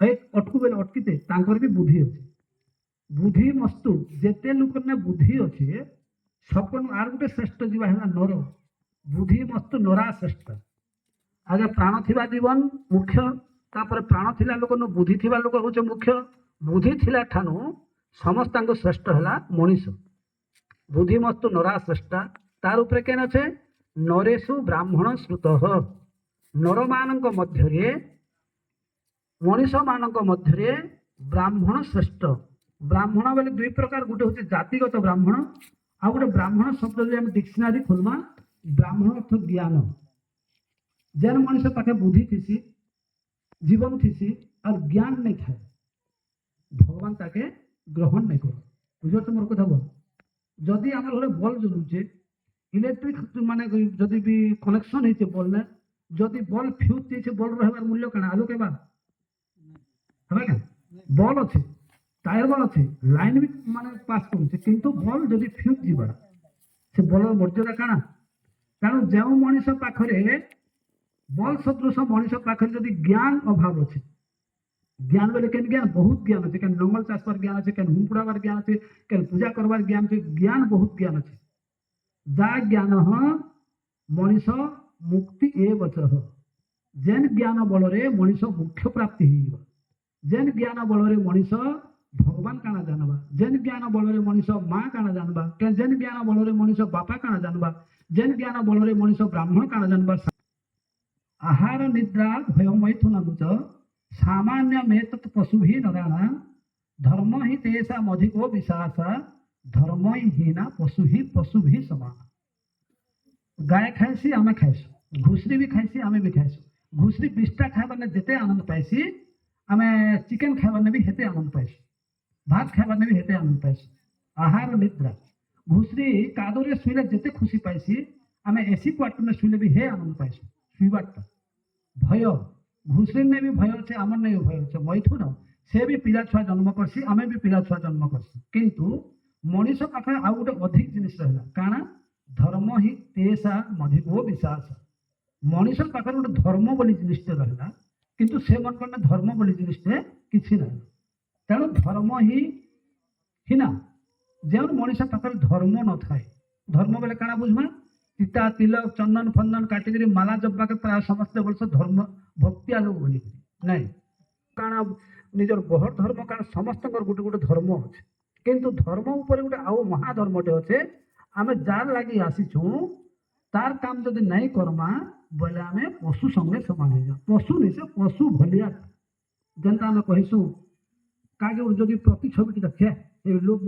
ଏ ଅଟକୁ ବେଲେ ଅଟକିତେ। ତାଙ୍କର ବି ବୁଦ୍ଧି ଅଛି। ବୁଦ୍ଧି ମସ୍ତୁ, ଯେତେ ଲୋକର ବୁଦ୍ଧି ଅଛି, ସବକନୁ ଆର ଗୋଟେ ଶ୍ରେଷ୍ଠ ଜୀବ ହେଲା ନର। ବୁଦ୍ଧି ମସ୍ତୁ ନରା ଶ୍ରେଷ୍ଠ। ଆଗେ ପ୍ରାଣ ଥିବା ଜୀବନ ମୁଖ୍ୟ, ତାପରେ ପ୍ରାଣ ଥିଲା ଲୋକ ନୁ ବୁଦ୍ଧି ଥିବା ଲୋକ ହଉଛି ମୁଖ୍ୟ। ବୁଦ୍ଧି ଥିଲା ଠାନୁ ସମସ୍ତଙ୍କୁ ଶ୍ରେଷ୍ଠ ହେଲା ମଣିଷ। ବୁଦ୍ଧିମସ୍ତୁ ନରା ଶ୍ରେଷ୍ଠ। ତାର ଉପରେ କେନ୍ ଅଛେ? ନରେଷୁ ବ୍ରାହ୍ମଣ ଶ୍ରୁତ। ନରମାନଙ୍କ ମଧ୍ୟରେ, ମଣିଷମାନଙ୍କ ମଧ୍ୟରେ ବ୍ରାହ୍ମଣ ଶ୍ରେଷ୍ଠ। ବ୍ରାହ୍ମଣ ବୋଲେ ଦୁଇ ପ୍ରକାର। ଗୋଟେ ହଉଛି ଜାତିଗତ ବ୍ରାହ୍ମଣ, ଆଉ ଗୋଟେ ବ୍ରାହ୍ମଣ ଶବ୍ଦ ଯଦି ଆମେ ଡିକ୍ସନାରୀ ଖୋଲମା, ବ୍ରାହ୍ମଣ ଅର୍ଥ ଜ୍ଞାନ। ଯେନ୍ ମଣିଷ ପାଖେ ବୁଦ୍ଧି ଥିସି, ଜୀବନ ଥିସି ଆଉ ଜ୍ଞାନ ନାଇଁ ଥାଏ, ଭଗବାନ ତାକେ ଗ୍ରହଣ ନାଇଁ କର। ବୁଝିପାରୁଛ ମୋର କଥା ବଲ? ଯଦି ଆମର ଘରେ ବଲ୍ ଜଲୁଛେ, ଇଲେକ୍ଟ୍ରିକ ମାନେ ଯଦି ବି କନେକ୍ସନ ହେଇଛେ ବଲ୍ନେ, ଯଦି ବଲ୍ ଫ୍ୟୁଜ୍ ହେଇଛେ, ବଲ୍ ରହିବାର ମୂଲ୍ୟ କାଣା? ଆଲୋକ ହେବା ହେବା କେଁ? ବଲ୍ ଅଛି, ଟାୟାର ବଲ୍ ଅଛି, ଲାଇନ୍ ବି ମାନେ ପାସ୍ କରୁଛେ, କିନ୍ତୁ ବଲ୍ ଯଦି ଫ୍ୟୁଜ୍ ଯିବା, ସେ ବଲ୍ର ମର୍ଯ୍ୟାଦା କାଣା? କାରଣ ଯେଉଁ ମଣିଷ ପାଖରେ, ବଲ୍ ସଦୃଶ ମଣିଷ ପାଖରେ ଯଦି ଜ୍ଞାନ ଅଭାବ ଅଛି। ଜ୍ଞାନ ବୋଲେ କେନ୍ ଜ୍ଞାନ? ବହୁତ ଜ୍ଞାନ ଅଛି। କେନ୍ ଲଙ୍ଗଳ ଚାଷବାର ଜ୍ଞାନ ଅଛି, କେନ୍ ହୁଁ ପୁଡ଼ାବାର ଜ୍ଞାନ ଅଛି, କେନ୍ ପୂଜା କରବାର ଜ୍ଞାନ ଅଛି। ଜ୍ଞାନ, ବହୁତ ଜ୍ଞାନ ଅଛି। ଯା ଜ୍ଞାନ ମଣିଷ ମୁକ୍ତି ଏ ବଚ। ଯେନ୍ ଜ୍ଞାନ ବଳରେ ମଣିଷ ମୋକ୍ଷ ପ୍ରାପ୍ତି ହେଇଯିବ, ଯେନ୍ ଜ୍ଞାନ ବଳରେ ମଣିଷ ଭଗବାନ କାଣା ଜାନବା, ଯେନ୍ ଜ୍ଞାନ ବଳରେ ମଣିଷ ମା କାଣା ଜାନବା, ଯେନ୍ ଜ୍ଞାନ ବଳରେ ମଣିଷ ବାପା କାଣା ଜାନବା, ଯେନ୍ ଜ୍ଞାନ ବଳରେ ମଣିଷ ବ୍ରାହ୍ମଣ କାଣା ଜାନବା। ଆହାର ନିଦ୍ରା ଭୟ ମୈଥୁନଂ ଚ ସାମାନ୍ୟମେତତ୍ ପଶୁଭି ନରାଣାଂ, ଧର୍ମ ହି ତେଷାମଧିକୋ ବିଶ୍ୱାସ, ଧର୍ମ ହିଁ ହୀନା ପଶୁ ହିଁ ପଶୁଭି ସମାନ। ଗାଏ ଖାଇସି, ଆମେ ଖାଇସୁ। ଘୁଷୁରୀ ବି ଖାଇସି, ଆମେ ବି ଖାଇସୁ। ଘୁଷୁରୀ ବିଷ୍ଠା ଖାଇବାନେ ଯେତେ ଆନନ୍ଦ ପାଇସି, ଆମେ ଚିକେନ ଖାଇବାନେ ବି ହେତେ ଆନନ୍ଦ ପାଇସୁ, ଭାତ ଖାଇବାନେ ବି ହେତେ ଆନନ୍ଦ ପାଇସୁ। ଆହାର ନିଦ୍ରା, ଘୁଷୁରୀ କାଦରେ ଶୋଇଲେ ଯେତେ ଖୁସି ପାଇସି, ଆମେ ଏସି କ୍ୱାର୍ଟରରେ ଶୋଇଲେ ବି ହେ ଆନନ୍ଦ ପାଇସୁ ଶୋଇବାରଟା। ଭୟ, ଘୁଷୁରୀ ନେ ବି ଭୟ ଅଛି, ଆମର ନେ ବି ଭୟ ଅଛି। ମୈଥୁନ, ସେ ବି ପିଲା ଛୁଆ ଜନ୍ମ କରସି, ଆମେ ବି ପିଲା ଛୁଆ ଜନ୍ମ କରସି। କିନ୍ତୁ ମଣିଷ ପାଖରେ ଆଉ ଗୋଟେ ଅଧିକ ଜିନିଷ ରହିଲା। କାଣା? ଧର୍ମ ହିଁ ତେଷାମଧିକୋ ବିଶ୍ୱାସ। ମଣିଷ ପାଖରେ ଗୋଟେ ଧର୍ମ ବୋଲି ଜିନିଷଟେ ରହିଲା, କିନ୍ତୁ ସେ ମନକର ଧର୍ମ ବୋଲି ଜିନିଷଟେ କିଛି ନାହିଁ। ତେଣୁ ଧର୍ମ ହିଁ ହୀନା। ଯେଉଁ ମଣିଷ ପାଖରେ ଧର୍ମ ନଥାଏ। ଧର୍ମ ବୋଲେ କାଣା ବୁଝମା? ଚିତା, ତିଲକ, ଚନ୍ଦନ ଫନ୍ଦନ କାଟିକିରି ମାଲା ଜପବାକେ ପ୍ରାୟ ସମସ୍ତେ ବଲସ ଧର୍ମ ଭକ୍ତିଆ ଲୋକ ବୋଲିକରି। ନାଇଁ, କାଣା ନିଜର ବହର ଧର୍ମ କାଣା? ସମସ୍ତଙ୍କର ଗୋଟେ ଗୋଟେ ଧର୍ମ ଅଛି, କିନ୍ତୁ ଧର୍ମ ଉପରେ ଗୋଟେ ଆଉ ମହାଧର୍ମଟେ ଅଛେ। ଆମେ ଯାର ଲାଗି ଆସିଛୁଁ, ତାର କାମ ଯଦି ନାଇଁ କର୍ମା ବୋଇଲେ ଆମେ ପଶୁ ସଙ୍ଗେ ସମାନ ହେଇଯିବା। ପଶୁ ନି, ସେ ପଶୁ ଭଲିଆ। ଯେନ୍ତା ଆମେ କହିସୁଁ, କାହାକେ ଗୋଟେ ଯଦି ପ୍ରତିଛବିଟି ଦେଖିବା, ଏ ଲୋକ